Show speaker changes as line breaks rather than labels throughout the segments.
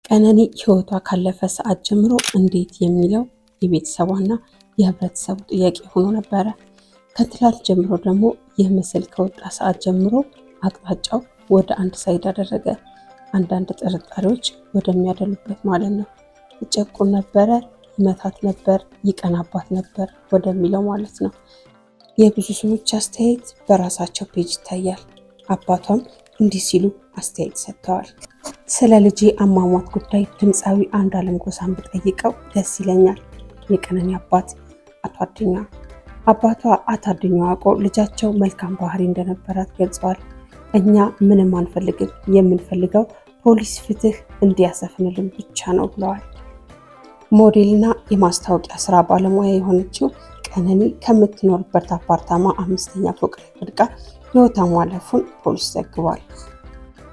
ቀነኒ ህይወቷ ካለፈ ሰዓት ጀምሮ እንዴት የሚለው የቤተሰቧና የህብረተሰቡ ጥያቄ ሆኖ ነበረ። ከትላንት ጀምሮ ደግሞ ይህ ምስል ከወጣ ሰዓት ጀምሮ አቅጣጫው ወደ አንድ side አደረገ። አንዳንድ ጥርጣሬዎች ወደሚያደሉበት ማለት ነው። ይጨቁን ነበረ፣ ይመታት ነበር፣ ይቀናባት ነበር ወደሚለው ማለት ነው። የብዙ ሰዎች አስተያየት በራሳቸው page ይታያል። አባቷም እንዲህ ሲሉ አስተያየት ሰጥተዋል። ስለ ልጄ አሟሟት ጉዳይ ድምፃዊ አንዱዓለም ጎሳን ብጠይቀው ደስ ይለኛል። የቀነኒ አባት አቶ አዱኛ አባቷ አቶ አዱኛ ዋቆ ልጃቸው መልካም ባህሪ እንደነበራት ገልጸዋል። እኛ ምንም አንፈልግም፣ የምንፈልገው ፖሊስ ፍትህ እንዲያሰፍንልን ብቻ ነው ብለዋል። ሞዴልና የማስታወቂያ ስራ ባለሙያ የሆነችው ቀነኒ ከምትኖርበት አፓርታማ 5ኛ ፎቅ ላይ ወድቃ ሕይወቷ ማለፉን ፖሊስ ዘግቧል።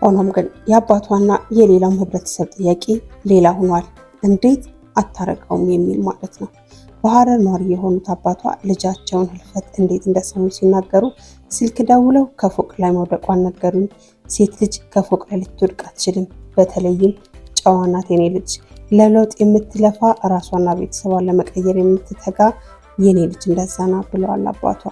ሆኖም ግን የአባቷና የሌላውም ህብረተሰብ ጥያቄ ሌላ ሆኗል። እንዴት አታረቀውም የሚል ማለት ነው። በሐረር ኗሪ የሆኑት አባቷ ልጃቸውን ህልፈት እንዴት እንደሰሙ ሲናገሩ ስልክ ደውለው ከፎቅ ላይ መውደቋን ነገሩኝ። ሴት ልጅ ከፎቅ ላይ ልትወድቅ አትችልም። በተለይም ጨዋ ናት የኔ ልጅ፣ ለለውጥ የምትለፋ ራሷና ቤተሰቧን ለመቀየር የምትተጋ የኔ ልጅ እንደዛ ናት ብለዋል አባቷ።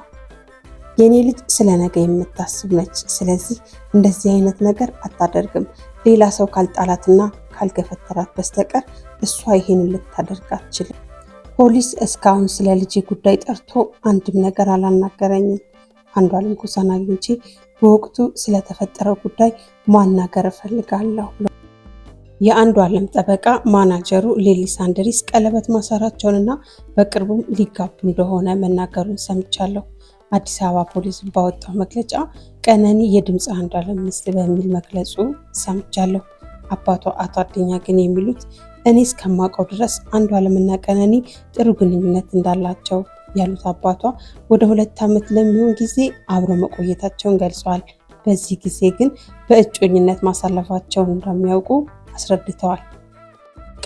የኔ ልጅ ስለ ነገ የምታስብ ነች። ስለዚህ እንደዚህ አይነት ነገር አታደርግም። ሌላ ሰው ካልጣላትና ካልገፈተራት በስተቀር እሷ ይሄንን ልታደርግ አትችልም። ፖሊስ እስካሁን ስለ ልጄ ጉዳይ ጠርቶ አንድም ነገር አላናገረኝም። አንዱዓለም ጎሳን አግኝቼ በወቅቱ ስለተፈጠረው ጉዳይ ማናገር እፈልጋለሁ። የአንዱዓለም ጠበቃ ማናጀሩ ሌሊሳ አንድሪስ ቀለበት ማሰራቸውንና በቅርቡም ሊጋቡ እንደሆነ መናገሩን ሰምቻለሁ። አዲስ አበባ ፖሊስ ባወጣው መግለጫ ቀነኒ የድምፅ አንዱዓለም ሚስት በሚል መግለጹ ሰምቻለሁ። አባቷ አቶ አዱኛ ግን የሚሉት እኔ እስከማውቀው ድረስ አንዱዓለምና ቀነኒ ጥሩ ግንኙነት እንዳላቸው ያሉት አባቷ ወደ 2 ዓመት ለሚሆን ጊዜ አብረው መቆየታቸውን ገልጸዋል። በዚህ ጊዜ ግን በእጮኝነት ማሳለፋቸውን እንደሚያውቁ አስረድተዋል።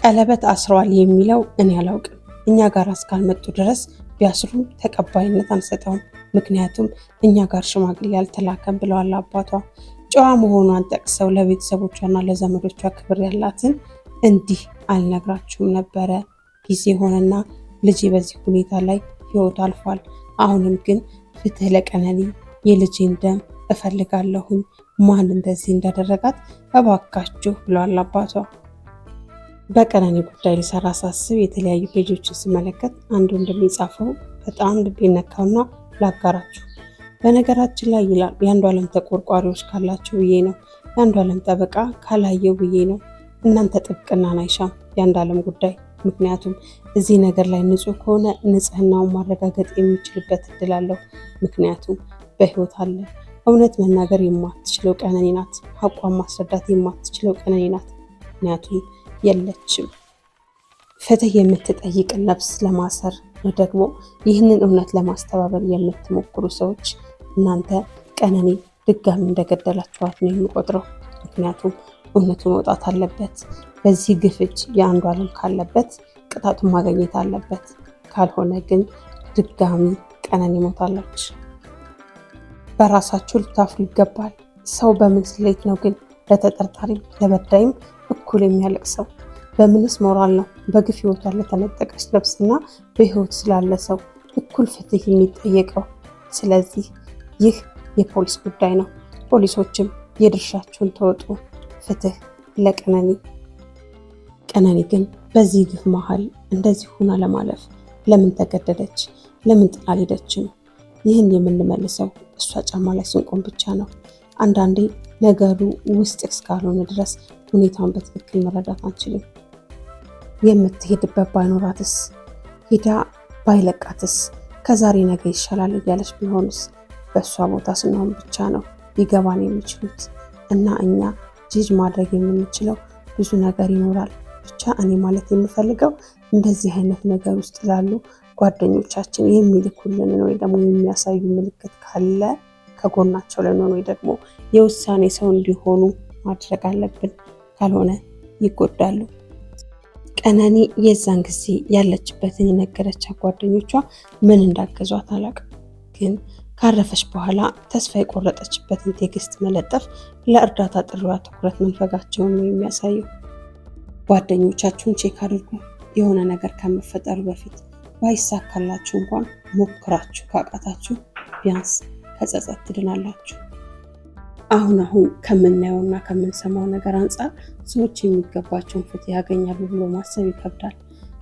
ቀለበት አስረዋል የሚለው እኔ አላውቅም። እኛ ጋር እስካልመጡ ድረስ ቢያስሩም ተቀባይነት አንሰጠውም። ምክንያቱም እኛ ጋር ሽማግሌ አልተላከም ብለዋል አባቷ። ጨዋ መሆኗን ጠቅሰው ለቤተሰቦቿና ለዘመዶቿ ክብር ያላትን እንዲህ አልነግራችሁም ነበረ። ጊዜ ሆነና ልጄ በዚህ ሁኔታ ላይ ሕይወቱ አልፏል። አሁንም ግን ፍትህ ለቀነኒ፣ የልጄን ደም እፈልጋለሁኝ። ማን እንደዚህ እንዳደረጋት እባካችሁ ብለዋል አባቷ። በቀነኒ ጉዳይ ልሰራ ሳስብ የተለያዩ page ኦችን ስመለከት አንዱ እንደሚጻፈው በጣም ልቤ ነካውና ላጋራችሁ። በነገራችን ላይ ይላል የአንዱዓለም ተቆርቋሪዎች ካላችሁ ብዬ ነው። የአንዱዓለም ጠበቃ ካላየው ብዬ ነው። እናንተ ጥብቅናን አይሻም የአንዱዓለም ጉዳይ። ምክንያቱም እዚህ ነገር ላይ ንጹህ ከሆነ ንጽህናውን ማረጋገጥ የሚችልበት እድል አለው። ምክንያቱም በህይወት አለ። እውነት መናገር የማትችለው ቀነኒ ናት። ሀቋን ማስረዳት የማትችለው ቀነኒ ናት። ምክንያቱም የለችም። ፍትህ የምትጠይቅን ነፍስ ለማሰር ደግሞ ይህንን እውነት ለማስተባበል የምትሞክሩ ሰዎች እናንተ ቀነኒ ድጋሚ እንደገደላችኋት ነው የሚቆጥረው። ምክንያቱም እውነቱ መውጣት አለበት። በዚህ ግፍ እጅ የአንዱዓለም ካለበት ቅጣቱን ማግኘት አለበት። ካልሆነ ግን ድጋሚ ቀነኒ ሞታለች። በራሳችሁ ልታፍሩ ይገባል። ሰው በምን ስሌት ነው ግን ለተጠርጣሪም ለበዳይም እኩል የሚያለቅሰው? በምንስ ሞራል ነው በግፍ ህይወቷን ለተነጠቀች ነፍስና በህይወት ስላለ ሰው እኩል ፍትህ የሚጠየቀው? ስለዚህ ይህ የፖሊስ ጉዳይ ነው። ፖሊሶችም የድርሻችሁን ተወጡ። ፍትህ ለቀነኒ። ቀነኒ ግን በዚህ ግፍ መሀል እንደዚህ ሆና ለማለፍ ለምን ተገደደች? ለምን ጥላ አልሄደችም? ይህን የምንመልሰው እሷ ጫማ ላይ ስንቆም ብቻ ነው። አንዳንዴ ነገሩ ውስጥ እስካልሆነ ድረስ ሁኔታውን በትክክል መረዳት አንችልም። የምትሄድበት ባይኖራትስ? ሄዳ ባይለቃትስ? ከዛሬ ነገ ይሻላል እያለች ቢሆንስ? በእሷ ቦታ ስንሆን ብቻ ነው ሊገባን የሚችሉት እና እኛ ጅጅ ማድረግ የምንችለው ብዙ ነገር ይኖራል። ብቻ እኔ ማለት የምፈልገው እንደዚህ አይነት ነገር ውስጥ ላሉ ጓደኞቻችን የሚልኩልንን ወይ ደግሞ የሚያሳዩ ምልክት ካለ ከጎናቸው ልንሆን ወይ ደግሞ የውሳኔ ሰው እንዲሆኑ ማድረግ አለብን። ካልሆነ ይጎዳሉ። ቀነኒ የዛን ጊዜ ያለችበትን የነገረቻት ጓደኞቿ ምን እንዳገዟት አላውቅም፣ ግን ካረፈች በኋላ ተስፋ የቆረጠችበትን text መለጠፍ ለእርዳታ ጥሪዋ ትኩረት መንፈጋቸውን ነው የሚያሳየው። ጓደኞቻችሁን check አድርጉ። የሆነ ነገር ከመፈጠሩ በፊት ባይሳካላችሁ እንኳን ሞክራችሁ ካቃታችሁ ቢያንስ ከጸጸት ትድናላችሁ። አሁን አሁን ከምናየውና ከምንሰማው ነገር አንጻር ሰዎች የሚገባቸውን ፍትህ ያገኛሉ ብሎ ማሰብ ይከብዳል።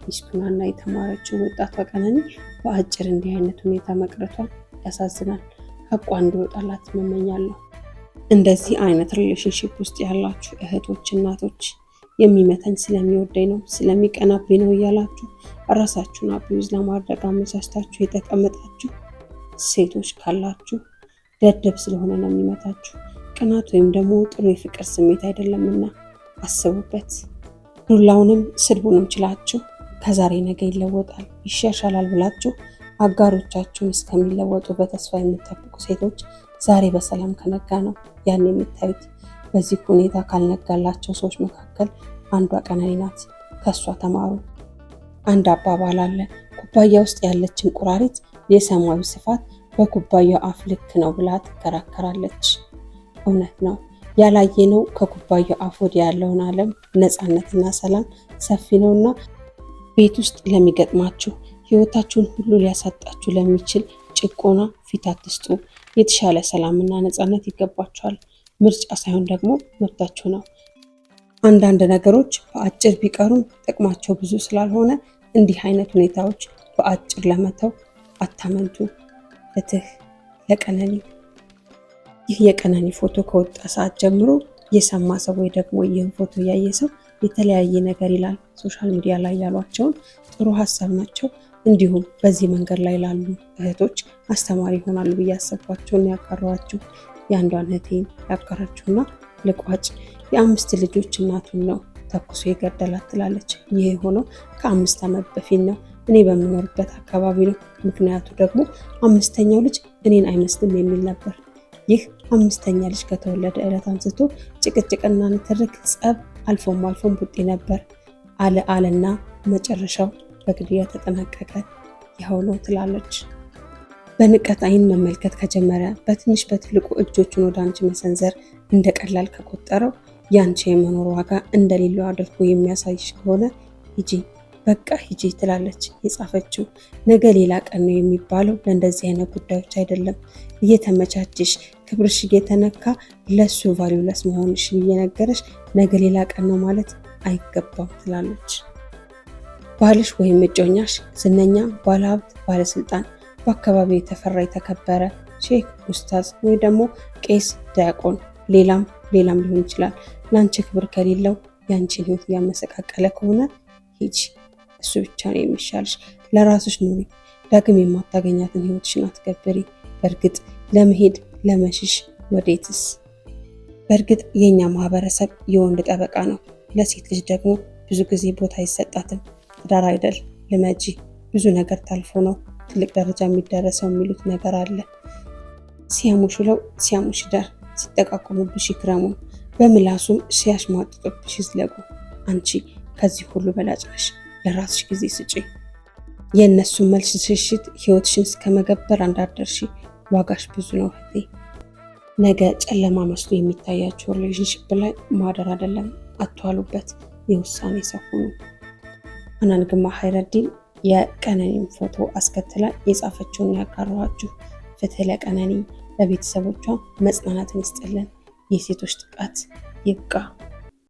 ምስኪኗና የተማረችው ወጣቷ ቀነኒ በአጭር እንዲህ አይነት ሁኔታ መቅረቷ ያሳዝናል። ሀቋ እንዲወጣላት እመኛለሁ። እንደዚህ አይነት relationship ውስጥ ያላችሁ እህቶች፣ እናቶች የሚመታኝ ስለሚወደኝ ነው ስለሚቀናብኝ ነው እያላችሁ ራሳችሁን abuse ለማድረግ አመቻችታችሁ የተቀመጣችሁ ሴቶች ካላችሁ ደደብ ስለሆነ ነው የሚመታችሁ። ቅናት ወይም ደግሞ ጥሩ የፍቅር ስሜት አይደለምና አስቡበት። ዱላውንም ስድቡንም ችላችሁ ከዛሬ ነገ ይለወጣል ይሻሻላል ብላችሁ አጋሮቻችሁን እስከሚለወጡ በተስፋ የምትጠብቁ ሴቶች ዛሬ በሰላም ከነጋ ነው ያን የምታዩት። በዚህ ሁኔታ ካልነጋላቸው ሰዎች መካከል አንዷ ቀነኒ ናት። ከእሷ ተማሩ። አንድ አባባል አለ፣ ኩባያ ውስጥ ያለች እንቁራሪት የሰማዩ ስፋት በኩባያው አፍ ልክ ነው ብላ ትከራከራለች። እውነት ነው። ያላየነው ከኩባያው አፍ ወዲያ ያለውን ዓለም ነፃነትና ሰላም ሰፊ ነውና ቤት ውስጥ ለሚገጥማችሁ ህይወታችሁን ሁሉ ሊያሳጣችሁ ለሚችል ጭቆና ፊት አትስጡ። የተሻለ ሰላምና ነፃነት ይገባችኋል። ምርጫ ሳይሆን ደግሞ መብታችሁ ነው። አንዳንድ ነገሮች በአጭር ቢቀሩም ጥቅማቸው ብዙ ስላልሆነ እንዲህ አይነት ሁኔታዎች በአጭር ለመተው አታመንቱ። ፍትህ ለቀነኒ። ይህ የቀነኒ ፎቶ ከወጣ ሰዓት ጀምሮ የሰማ ሰው ወይ ደግሞ ይህን ፎቶ ያየ ሰው የተለያየ ነገር ይላል። social media ላይ ያሏቸውን ጥሩ ሀሳብ ናቸው። እንዲሁም በዚህ መንገድ ላይ ላሉ እህቶች አስተማሪ ይሆናሉ ብዬ ያሰብኳቸውን ያጋራኋችሁ የአንዷን እህቴን ያጋራችሁና ልቋጭ። የ5 ልጆች እናቱን ነው ተኩሶ የገደላት ትላለች። ይህ የሆነው ከ5 ዓመት በፊት ነው። እኔ በምኖርበት አካባቢ ነው። ምክንያቱ ደግሞ 5ኛው ልጅ እኔን አይመስልም የሚል ነበር። ይህ 5ኛ ልጅ ከተወለደ ዕለት አንስቶ ጭቅጭቅና ንትርክ፣ ጸብ፣ አልፎም አልፎም ቡጢ ነበር። አለ አለና መጨረሻው በግድያ ተጠናቀቀ። ይኸው ነው ትላለች። በንቀት አይን መመልከት ከጀመረ፣ በትንሽ በትልቁ እጆቹን ወደ አንቺ መሰንዘር እንደ ቀላል ከቆጠረው፣ ያንቺ የመኖር ዋጋ እንደሌለው አድርጎ የሚያሳይሽ ከሆነ ሂጂ፣ በቃ ሂጂ ትላለች የጻፈችው። ነገ ሌላ ቀን ነው የሚባለው ለእንደዚህ አይነት ጉዳዮች አይደለም። እየተመቻችሽ ክብርሽ እየተነካ ለሱ valueless መሆንሽን እየነገረሽ ነገ ሌላ ቀን ነው ማለት አይገባም ትላለች። ባልሽ ወይም እጮኛሽ ዝነኛ፣ ባለሀብት፣ ባለስልጣን፣ በአካባቢው የተፈራ የተከበረ ሼክ፣ ኡስታዝ ወይ ደግሞ ቄስ፣ ዲያቆን፣ ሌላም ሌላም ሊሆን ይችላል። ለአንቺ ክብር ከሌለው የአንቺን ህይወት እያመሰቃቀለ ከሆነ ሂጂ። እሱ ብቻ ነው የሚሻልሽ። ለራስሽ ኑሪ። ዳግም የማታገኛትን ህይወትሽን አትገብሪ። በእርግጥ ለመሄድ ለመሽሽ ወዴትስ? በእርግጥ የእኛ ማህበረሰብ የወንድ ጠበቃ ነው። ለሴት ልጅ ደግሞ ብዙ ጊዜ ቦታ አይሰጣትም። ትዳር አይደል ልመጂ፣ ብዙ ነገር ታልፎ ነው ትልቅ ደረጃ የሚደረሰው የሚሉት ነገር አለ። ሲያሙሽ ውለው ሲያሙሽ ዳር፣ ሲጠቃቆሙብሽ ይክረሙ፣ በምላሱም ሲያሽሟጥጡብሽ ይዝለቁ። አንቺ ከዚህ ሁሉ በላጭ ነሽ። ለራስሽ ጊዜ ስጪ። የእነሱን መልስ ሽሽት ህይወትሽን እስከመገበር እንዳትደርሺ። ዋጋሽ ብዙ ነው እህቴ። ነገ ጨለማ መስሎ የሚታያቸው relationship ላይ ማደር አይደለም፣ አትዋሉበት። የውሳኔ ሰው ሁኑ። አናን ግማ ሀይረዲን የቀነኒን ፎቶ አስከትላ የጻፈችውን ያጋራኋችሁ። ፍትህ ለቀነኒ፣ ለቤተሰቦቿ መጽናናትን ይስጥልን። የሴቶች ጥቃት ይብቃ።